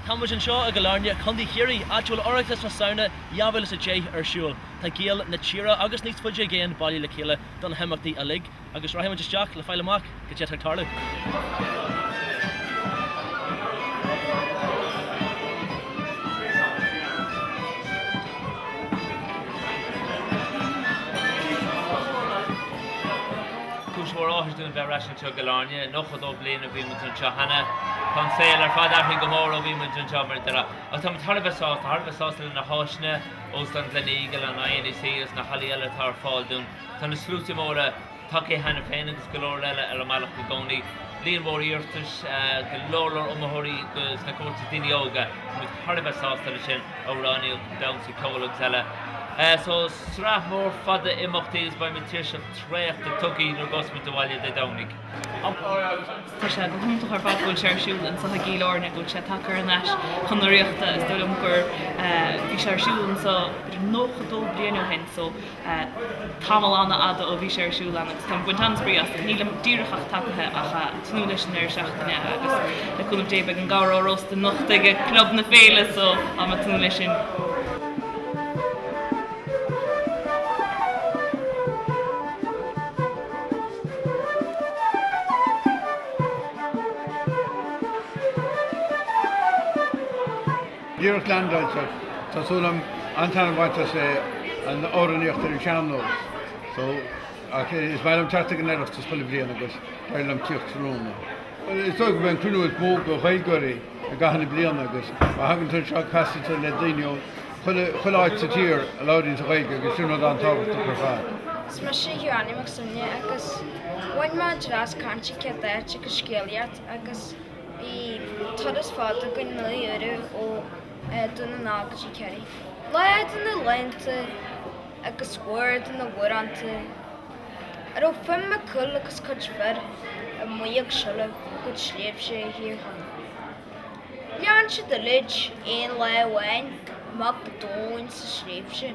Tá muid anseo i gCill Airne, Contae Chiarraí, áit a bhfuil Oireachtas na Samhna 2010 ar siúl. Tá Gaeil na tíre agus níos faide i gcéin bailithe le chéile do na himeachtaí uilig, agus rachaidh muid isteach le fáil amach cad é atá ag tarlú. Cúis mhór áthais dúinn bheith ar ais anseo i gCill Airne. 92 bliain a bhí muid anseo cheana. Tá an saol ar fad athraithe go mór ó bhí muid anseo, mar a déarfá. Ach táimid thar a bheith sásta, thar a bheith sásta le na háiseanna, Óstán Gleneagle, an INEC agus na hallaí eile atá ar fáil dúinn. Tá na sluaite móra tagtha cheana féin agus go leor eile ar an mbealach i gcónaí. Líon mhór iarratais, go leor leor iomaitheoirí sna comórtais daoine óga. Táimid thar a bheith sásta leis sin, amhránaíocht, damhsa, ceol agus eile. So, sraith mhór fada imeachtaí agus beimid tuirseach traochta tugtha nuair a ghabhfas muid abhaile Dé Domhnaigh. Tá sé go hiontach ar fad go bhfuil sé ar siúl anseo i gCill Airne, go bhfuil sé tagtha thar n-ais chun na Ríochta. Is dóigh liom gur bhí sé ar siúl anseo b'fhéidir 92 bliain ó shin so tamall an-fhada ó bhí sé ar siúl ann agus táim ag baint an-spraoi as. Nílim díreach ach tagaithe ach ag tnúth leis an deireadh seachtaine agus le cúnamh Dé beidh an gabhar á róstadh anocht ag Club na Féile so táim ag tnúth leis sin. Díreach landáilte, tá súil agam an-taitneamh a bhaint as an amhránaíocht ar an sean-nós. So, ach is maith liom teacht ag an Oireachtas chuile bhliain agus b'fhearr liom tíocht tráthnóna. Is dóigh gurb é an cruinniú is mó do Ghaeilgeoirí i gcaitheamh na bliana agus má thagann tú anseo casfaidh tú le daoine ó chuile chuile áit sa tír a labhraíonn sa Ghaeilge agus sin rud an-tábhachtach ar fad. Is mise Joanny Mac Suibhne agus bhain mé dreas cainte céad áit agus scéalaíocht agus Bhí turas fada againn 9 uaire ó Dún na nGall go dtí Ciarraí. Lá de na laethanta agus uair de na huaireanta a raibh Finn Mac Cumhaill agus cuid fir amuigh ag seilbh a gcuid sléibhte i Thír Chonaill. Lean siad uilig aon lá amháin amach go domhain sa sléibhte.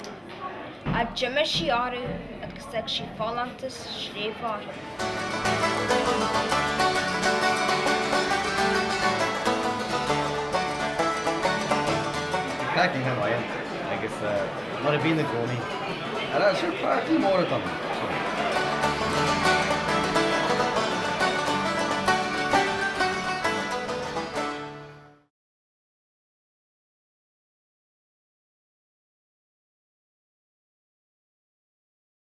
Ach d'imigh sí orthu agus d'fhág sí folántas sléibhe orthu. Bhí craic iontach maith ann agus mar a bhíonn i gcónaí. Sure, party mór atá ann.